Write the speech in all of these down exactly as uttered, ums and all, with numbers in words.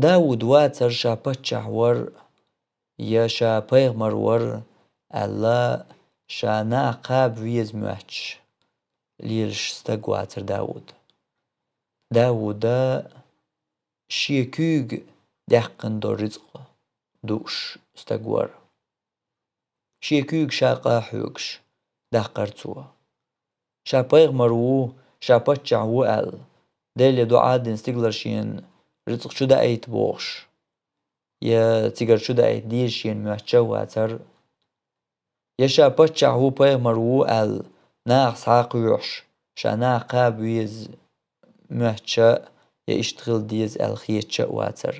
Дауд вацар ша паччахь вар, я ша пайхамар вар аьлла, ша нах кхаба веза моьтташ лелаш стаг вацар Дауд. Дауда шен куьйга даьккхина долу рицкъ дууш стаг вар. Шен куьйга ша къа хьоьгуш даккхар цо. Ша пайхамар ву, ша паччахь ву аьлла, Деле дуӀа а дина, стигалара шена рицкъ чу даийта бохуш, я цигара чу даийта деза шена моьтташ а вацар. Я ша паччахь ву, пайхамар ву аьлла, нахаца схьа а кхоьхьуш, ша нах кхаба веза моьтташ а, я иштта хила деза аьлла хеташ а вацар.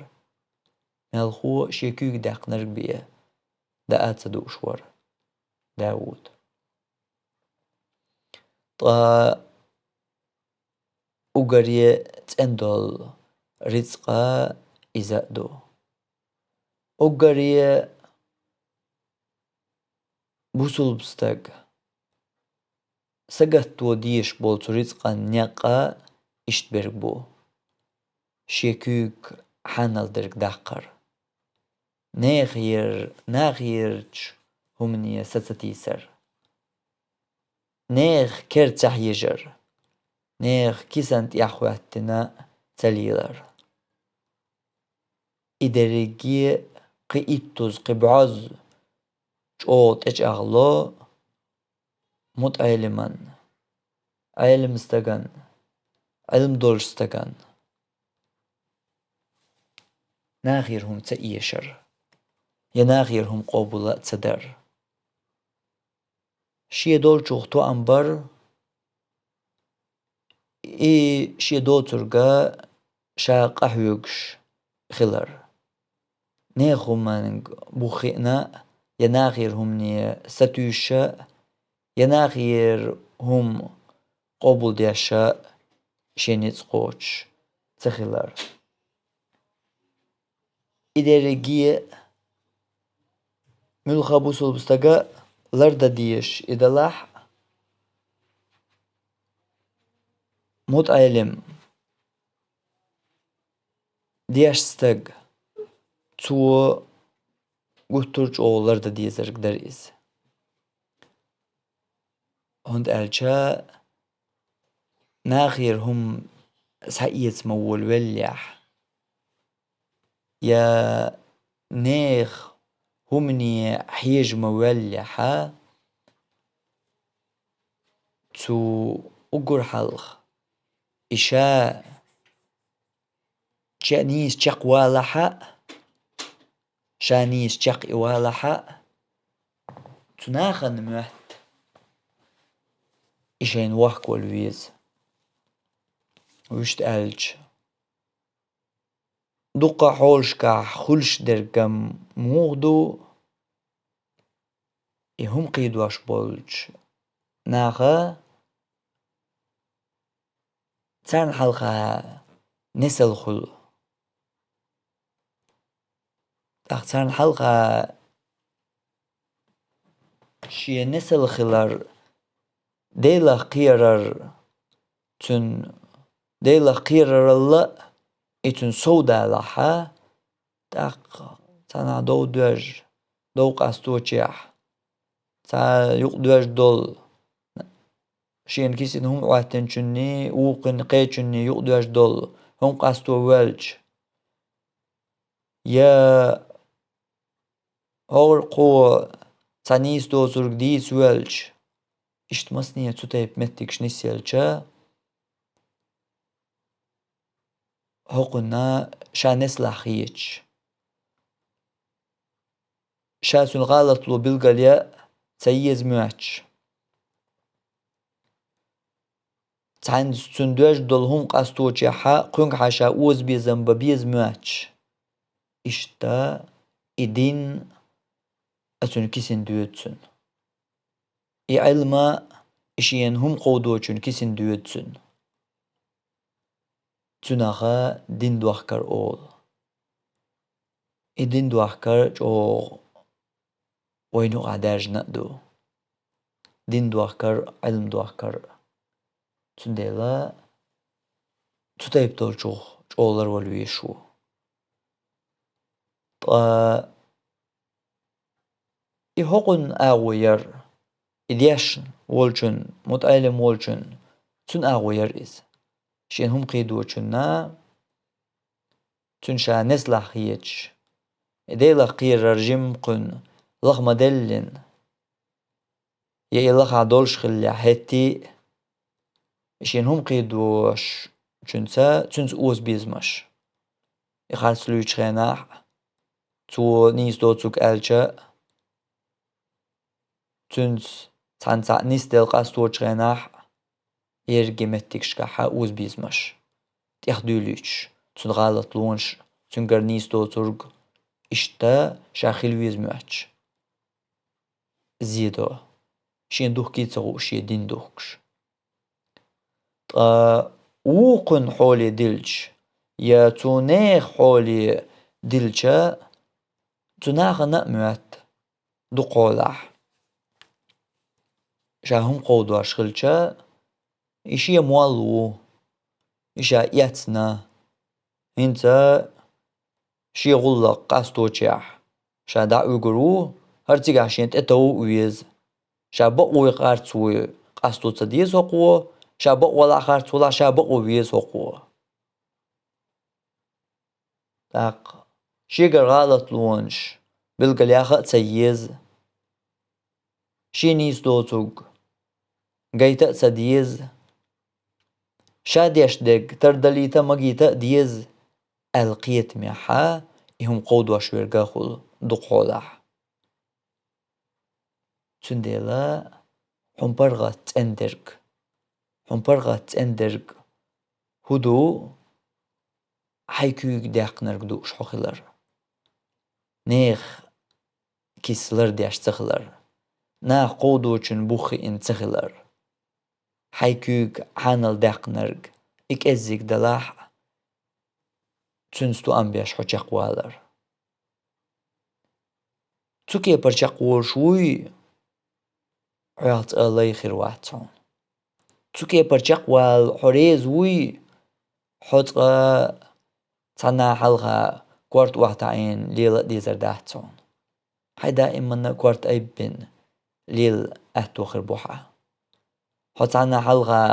Мелхо шен куьйга даьккхинарг бен даа а ца дууш вара Дауд. Ткъа уггаре цӀена долу рицкъа иза а ду. Уггаре бусулба стаг сагатто дезаш болу цу рицкъан некъ а иштта берг бу: шен куьйга хьанал дерг даккхар, нехера, нахерачу хӀумане са ца тийсар, нехан кер ца хьежар, нехан кисана тӀехь хӀоьттина ца лелар. И дерриге кхин иттаза, кхин бӀозза чӀогӀа тӀечӀагӀло мутаӀелиман, Ӏелам стаган, Ӏилма долуш стаган нахера хӀума ца эшар, я нахера хӀума къобал а ца дар. Шен долчух тоам бар, и шен доцург а ша къахьоьгуш хилар. Нехан хӀуманга бух хиъна а, я нахера хӀумане сатуьйсуш а, я нахера хӀума къобалдеш а шен ницкъ кхочуш ца хилар. И дерриге а муьлхха бусулба стага лардан дезаш и далахь а, мутаӀелим, дешна стаг, цо гуттар а чӀогӀа лардан дезарг дара иза. ХӀунда аьлча нахера хӀума схьаэца ма волавеллехь, я нехан хӀумане хьежа ма ваьллехьа, цу уггар хьалха и ша ча-, нийса чекхвалахь а, ша нийса чекх и валахь а, цу нахана моьтту и шайна вохкавала веза. Вуьшта аьлча, дуккха а хьолашкахь хуьлуш дерг-м муха ду, и хӀума кхийдош болчу наха царна хьалха несала хуьлу. ТӀаккха царна хьалха шен несала хилар, Делах кхерар, цуьнан Делах кхераралла а и цуьнан сов далахь а, тӀаккха цхьанхьа дов доьжна, дов къасточехь, цхьа юкъадоьжна долу, шена кисина хӀума Ӏоьттинчунний, вукхунна кхечунний юкъадоьжна долу хӀума къасто воьлча, я хӀора кхо цхьа нийса доцург дийца воьлча, иштта масане цу тайпа меттигаш нисъелча, хӀокхунна ша несалахь хеташ, ша цуьнан гӀалатло билгалъян а ца еза моьттуш, цхьаьнца цуьнан доьжна долу хӀума къасточехь а кхуьнгахьа ша озабезам бан беза моьттуш, иштта и дин а цуьнан кисина доьду цуьнан. И Ӏилма а и шена хӀума кховдочун кисина доьду цуьнан. Цунах дин дохкар олу. И дин дохкар чӀогӀа вайна юкъахь даьржина а ду. Дин дохкар, Ӏилма дохкар. Цундела цу тайпа долчух чӀогӀа ларвала везаш ву. Ткъа и хӀокхунна агӀо яр, и дешна волчун, мутаӀалим волчун, цунна агӀо яр иза. Шен хӀума кхийдочунна, цунна ша нислахь хеташ, и Делах кхерар жимма кхуьнан лаха ма-деллина, я и лахахь долуш хиллехь хӀетте а, шен хӀума кхийдочунца, цуьнца оза безамаш. И харц луьйчу хенахь а, цо нийса доцург аьлча а, цуьнца цхьаьна цхьаъ нисделла къасточу хенахь а, ерриге меттигашкахь оза безамаш, тӀехдуьйлуьйтуш, цуьнан гӀалатлонаш, цуьнгара нийса доцург, иштта ша хила веза моьттуш. Зен до, шен духкий а ца хууш, шен дин духкуш. Ткъа вукхунна хьоле дилча, я цу нехан хьоле дилча, цу нахана а моьтту дукхахьолахь. Ша хӀума кховдош хилча, и шен молла ву, и ша эцна, хӀинца шен гӀуллакх къасточехь ша дӀа а уьгур ву, хӀара цигахь шен тӀетов а веза. Ша бакъ вуй, харц вуй къасто ца деза хӀокхо, ша бакъ валахь, харц валахь, ша бакъо веза хӀокхо. ТӀаккха шегара гӀалатлонаш билгалъяха а ца еза, шен нийса доцург гайта а ца деза, ша деш дерг тардалийта а, магийта а деза аьлла кхетамехь и хӀума кховдош верг а хуьлу дукхахьолахь. Цундела хьуна паргӀат цӀена дерг, хьуна паргӀат цӀена дерг хӀун ду? Хьайн куьйга даьккхинарг дууш хьо хилар. Нехан киса лардеш ца хилар. Наха кховдочун бух хиъна ца хилар. Хьайн куьйга хьанал даьккхинарг и кӀеззиг далахь а, цуьнца тоам беш хьо чекхвалар. Цу кепара чекхволуш вуй, хьох цкъа лай хир вац хьуна. Цу кепара чекхвала хьо реза вуй, хьо цкъа цхьанна хьалха корта охьатаӀийна лела а дезар дац хьуна. Хьайн даиманна а корта айббина лела аьтто хир бу хьан. Хьо цхьанна хьалха,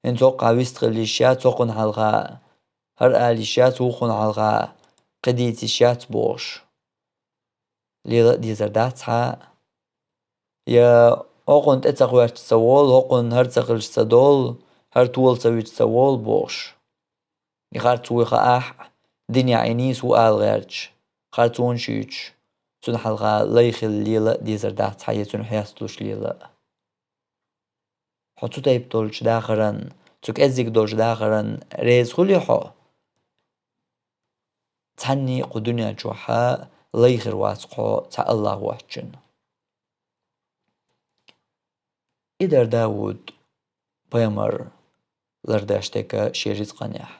хӀинца хӀокхахь вистхила йиш яц, хӀокхунна хьалха хӀара ала йиш яц, вукхунна хьалха кхин дийца йиш яц бохуш, лела а дезар дац хьан. Я хӀокхунна тӀе ца хоьттуш ца волу, хӀокхунна хӀара ца хилча ца долу, хӀара тола ца вича ца волу бохуш. И харц вуй хаахь а, динехь и нийса ву ала гӀерташ, харцонаш юьйцуш, цунна хьалха лай хила лела а дезар дац хьан, я цунна хьесталуш лела а. Хьо цу тайпа долчу дахаран, цу кӀеззиг долчу дахаран реза хуьлий хьо? Цхьанний а кху дуьнен чохь лай хир вац хьо цхьа АллахӀ воцчунна. И дара Дауд-пайхамар лардеш дерг шен рицкъанехь.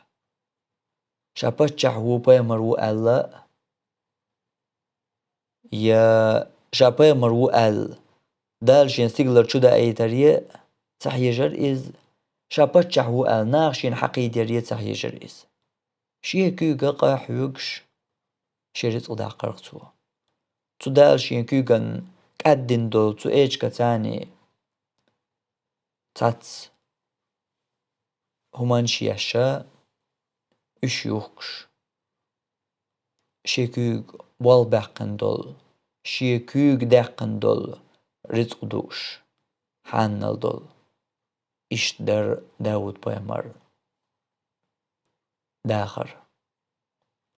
Ша паччахь ву, пайхамар ву аьлла а, я ша пайхамар ву аьлла, Дала шен стигалара чу даийтаре а ца хьежара иза, ша паччахь ву аьлла, наха шена хьакхийдаре а ца хьежара иза. Шен куьйга къа хьоьгуш, шен рицкъ даккхарх цо. Цу Дала шен куьйган кӀаддина долу цу эчкацани цац хӀуманаш еш, уьш юхкуш, шен куьйга болх баьккхина долу, шен куьйга даьккхина долу рицкъ дууш, хьанал долу. Иштта дара Дауд-пайхамар дахар.